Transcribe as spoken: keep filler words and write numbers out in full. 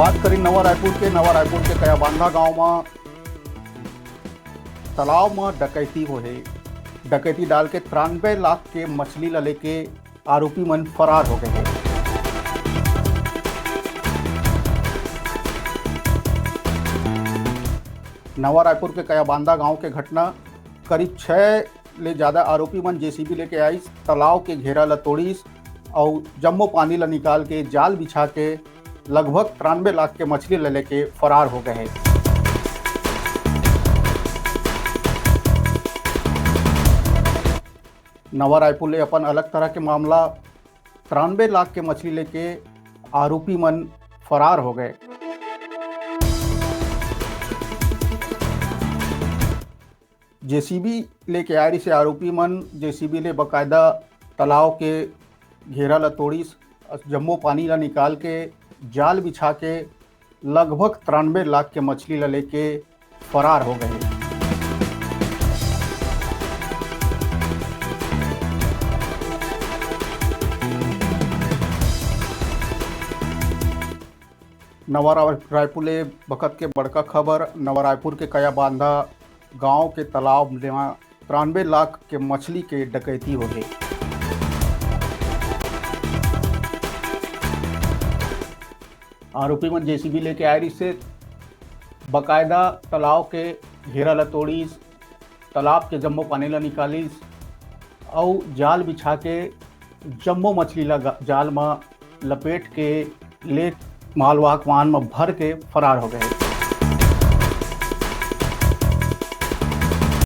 बात करी नवा रायपुर के, नवा रायपुर के कयाबांधा गांव म तालाब म डकैती होहे। डकैती डाल के तिरानबे लाख के मछली ल लेके आरोपी मन फरार हो गए हे। नवा रायपुर के कयाबांधा गांव के घटना। करीब छह ले ज्यादा आरोपी मन जेसीबी लेके आइस, तालाब के घेरा ल तोड़िस अउ जम्मो पानी ल निकाल के जाल बिछा के लगभग तिरानबे लाख के मछली ल लेके फरार हो गए हे। नवा रायपुर ले अपन अलग तरह के मामला, तिरानबे लाख के मछली लेके आरोपी मन फरार हो गए। जेसीबी लेके आए रहिसे आरोपी मन, जेसीबी ले बकायदा तालाब के घेरा ल तोड़िस, जम्मो पानी ल निकाल के जाल बिछा के लगभग तिरानबे लाख के मछली ल लेके फरार हो गए। नवा रा-, रायपुर ले बखत के बड़का खबर। नवा रायपुर के कयाबांधा गांव के तालाब म तिरानबे लाख के मछली के डकैती होगे। आरोपी मन जेसीबी लेके आए रहिसे, बकायदा तालाब के घेरा ल तोड़िस, तालाब के जम्मो पानी ल निकालिस अउ जाल बिछा के जम्मो मछली ल गा-, जाल म लपेट के ले मालवाहक वाहन म भर के फरार हो गए।